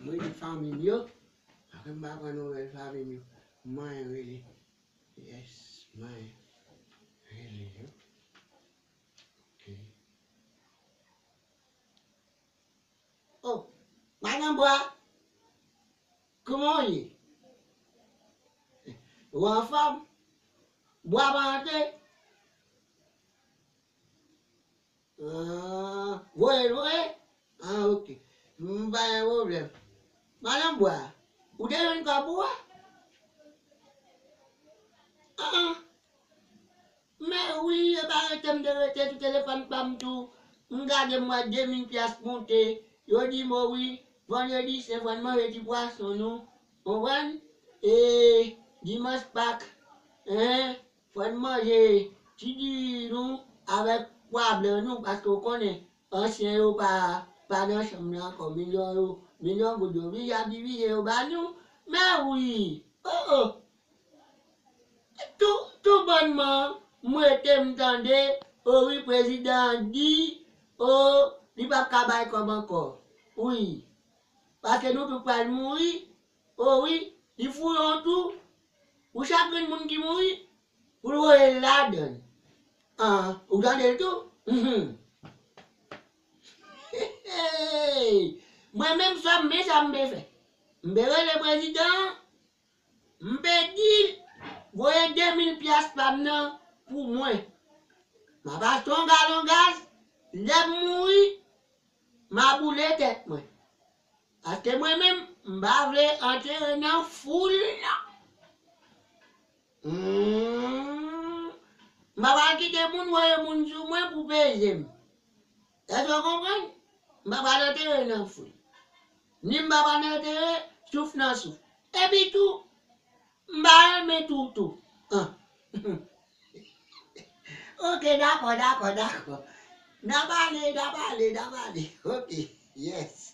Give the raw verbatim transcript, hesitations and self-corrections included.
M rele fanmi m yo. Apre m pa pran nouvèl fanmi m yo. Mwen rele. Yes, mwen rele yo. Ok. Oh, madanm Bwa, kòman w ye? Ou anfòm? Bwa pa antre? Ah, voye l voye? Ah, ok. M pa gen pwoblèm. Madanm Bwa, ou te jwenn kòb ou a? Ah, ah. Men wi, e pa rete m te rete sou telefòn pa m tou. M gade m wè de mil pyas moute. Yo di m o wi, vandredi se fò n manje ti pwason nou. Konprann? E dimanch Pak, en, fò n manje ti diri nou avèk pwa blan nou, paske w konnen, ansyen yo pa, pa nan chanm nan ankò. Milyon yo, milyon goud yo vin ap divize yo ba nou. Men wi, oh, oh. Tou, tou bònman, m rete m tande, o wi, prezidan an di, o, li p ap ka bay kòb ankò. Wi. Paske nou tout pral mouri, o wi, li fou yon tou, pou chak grenn moun ki mouri, pou l voye l ladan l. An, ou tande l tou? Mhm. Mwen menm sa m, men sa m pe fè. M pe rele prezidan an, m pe di l voye de mil pyas pa m nan pou mwen. M ap achte yon galon gaz, lè m mouri, m a boule tèt mwen. Paske mwen menm, m pa vle antere nan foul nan. Hmm. M pa pral kite moun voye moun sou mwen pou peze m. Èske w konprann? M pa pral antere nan foul. Ni m pa pral antere souf nan souf. Epi tou, m pa renmen tou tou. An. Ok, dakò, dakò, dakò. N a pale, n a pale, n a pale. Ok, yes.